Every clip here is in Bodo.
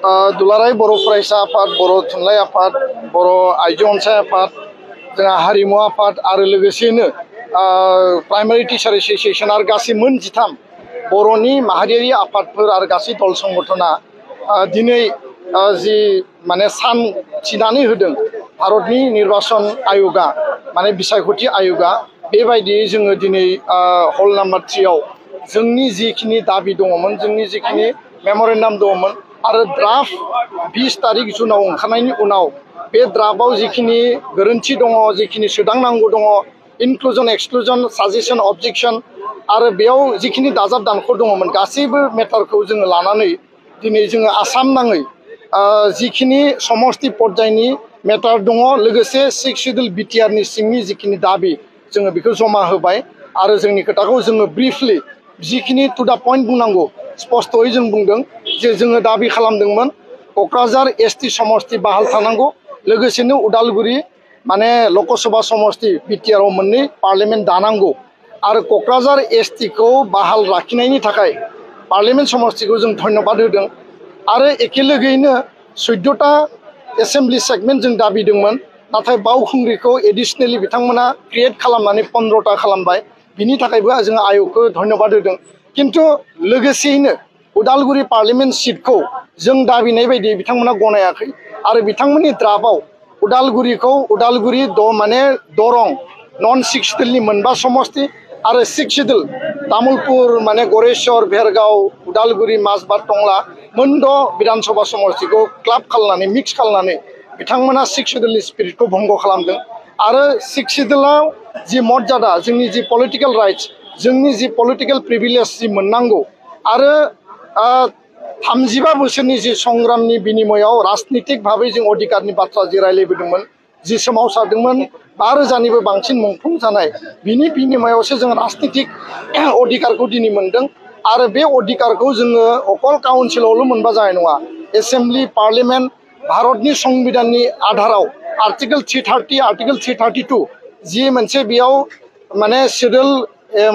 दुलाराय बर' फरायसा आफाद, बर' थुनलाइ आफाद, बर' आइजो अनसाय आफाद, जोंहा हारिमु आफाद आरो लोगोसेनो प्राइमारि टिचार एसोसिएशन आरो गासै मोन 13 बर'नि माहारियारि आफादफोर आरो गासै दल संगठना दिनै जि माने सान थिनानै होदों भारतनि निर्वाचन आयोगा माने बिसायख'थि आयोगा बेबायदियै जोङो दिनै हल नाम्बार 3 आव जोंनि जिखिनि दाबि दङमोन, जोंनि जिखिनि मेम'रेन्डाम दङमोन आरो ड्राफ्ट 20 तारिख जुनाव ओंखारनायनि उनाव बे ड्राफ्टआव जिखिनि गोरोन्थि दङ, जिखिनि सोदांनांगौ दङ, इनक्लुजन एक्सक्लुजन साजेसन अबजेक्शन आरो बेयाव जिखिनि दाजाब दानख' दङमोन गासैबो मेटारखौ जोङो लानानै दिनै जोङो आसाम नाङै जिखिनि समस्ति पर्यायनि मेटार दङ लोगोसे 6 शिड्युल बिटिआरनि सिंनि जिखिनि दाबि जोङो बेखौ जमा होबाय आरो जोंनि खोथाखौ जोङो ब्रिफलि जिखिनि टु दा पइन्ट बुंनांगौ स्पष्टयै जों बुंदों जे जोङो दाबि खालामदोंमोन क'क्राझार एसटि समस्ति बाहाल थानांगौ लोगोसेनो उदालगुरि माने लकसभा समस्ति बिटिआरआव मोननै पार्लियामेन्ट दानांगौ आरो क'क्राझार एसटिखौ बाहाल लाखिनायनि थाखाय पार्लियामेन्ट समस्तिखौ जों धन्यबाद होदों आरो एखेलोगोयैनो 14टा एसेम्बलि सेगमेन्ट जों दाबिदोंमोन नाथाय बावखुंग्रिखौ एडिशनेलि बिथांमोना क्रिएट खालामनानै 15टा खालामबाय बिनि थाखायबो जों आयगखौ धन्यबाद होदों किन्तु लोगोसेयैनो उदालगुरि पार्लियामेन्ट सीटखौ जों दाबिनाय बायदि बिथांमोना गनायाखै आरो बिथांमोननि ड्राफ्टआव उदालगुरि माने दरं नन 6 शिड्युलनि मोनबा समस्ति आरो 6 शिड्युल तामुलपुर माने गरेश्वर भेरगाव उदालगुरि माजबाद टंला मोनद' विधानसभा समस्तिखौ क्लाब खालामनानै मिक्स खालामनानै बिथांमोना 6 शिड्युलनि स्पिरिटखौ भंग खालामदों आरो 6 शिड्युलाव जि मर्यादा जोंनि जि पलिटिकेल राइट्स जोंनि जि पलिटिकेल प्रिभिलेज जि मोननांगौ आरो 35 बोसोरनि जि संग्रामनि बिनिमयाव राजनीतिक भाबै जों अधिकारनि बाथ्रा जि रायलायबोदोंमोन जि सोमावसारदोंमोन 5,000निबो बांसिन मुंख्लं जानाय बिनि बिनिमयावसो जों राजनीतिक अधिकारखौ दिनै मोनदों आरो बे अधिकारखौ जोङो अकल काउन्सिलावल' मोनबा जानाय नङा एसेम्बलि पार्लियामेन्ट भारतनि संबिधाननि आधाराव आर्टिकल 330 आर्टिकल 332 जि मोनसे बेयाव माने शिड्युल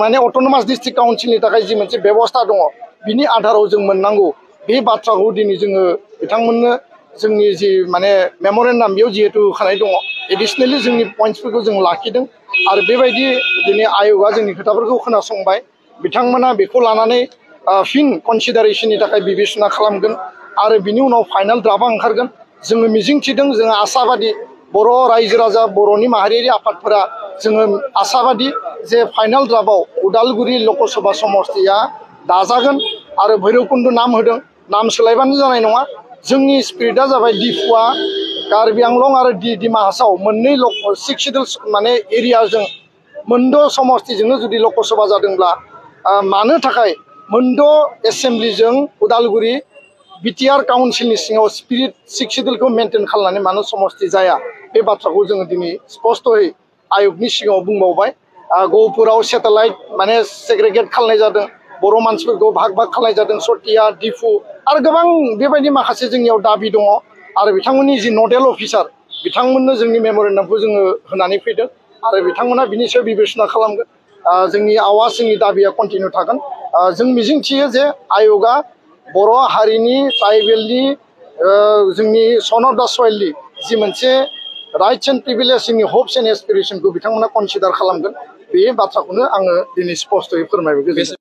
माने अट'नमास डिस्ट्रिक्ट काउन्सिलनि थाखाय जि मोनसे बेबस्था दङ बिनि आधाराव जों मोननांगौ बे बाथ्राखौ दिनै जोङो बिथांमोननो जोंनि जि माने मेम'रेन्डाम बेयाव जिहेतु होखानाय दङ एडिशनेलि जोंनि पइन्ट्सफोरखौ जों लाखिदों आरो बेबायदि दिनै आय'गा जोंनि खोथाफोरखौ खोनासंबाय बिथांमोना बेखौ लानानै फिन कनसिडारेशननि थाखाय बिबेचना खालामगोन आरो बिनि उनाव फाइनाल ड्राफ्टआ ओंखारगोन जोङो मिजिंथिदों जोङो आसाबादि बर' रायजो राजा बर'नि माहारियारि आफादफोरा जोङो आसाबादि जे फाइनाल ड्राफ्टआव उदालगुरि लकसभा समस्तिया दाजागोन आरो भैरबकुन्द नाम होदों नाम सोलायबानो जानाय नङा जोंनि स्पिरिटआ जाबाय डिफुआ कार्बि आंलं आरो डिमा हासाव मोननै 6 शिड्युल माने एरियाजों मोनद' समस्तिजोंनो जुदि लकसभा जादोंब्ला मानो थाखाय मोनद' एसेम्बलिजों उदालगुरि बिटिआर काउन्सिलनि सिङाव स्पिरिट 6 शिड्युलखौ मेनटेन खालामनानै मानो समस्ति जाया बे बाथ्राखौ जोङो दिनै स्पष्टयै आयगनि सिगाङाव बुंबावबाय गहपुराव सेटेलाइट माने सेग्रेगेट खालामनाय जादों बर' मानसिफोरखौ भाग खालामनाय जादों सटिया डिफु आरो गोबां बेबायदि माखासे जोंनियाव दाबि दङ आरो बिथांमोननि जि नडेल अफिसार बिथांमोननो जोंनि मेम'रेन्डामखौ जोङो होनानै फैदों आरो बिथांमोना बिनि सायाव बिबेचना खालामगोन जोंनि आवाज जोंनि दाबिया कन्टिनिउ थागोन जों मिजिंथियो जे आय'गा बर' हारिनि ट्राइबेलनि जोंनि सन अफ दा सइलनि जि मोनसे राइट्स एन्ड प्रिभिलेज जोंनि हप्स एन्ड एसपिरेसनखौ बिथांमोना कनसिडार खालामगोन बे बाथ्राखौनो आङो दिनै स्पष्टयै फोरमायबाय।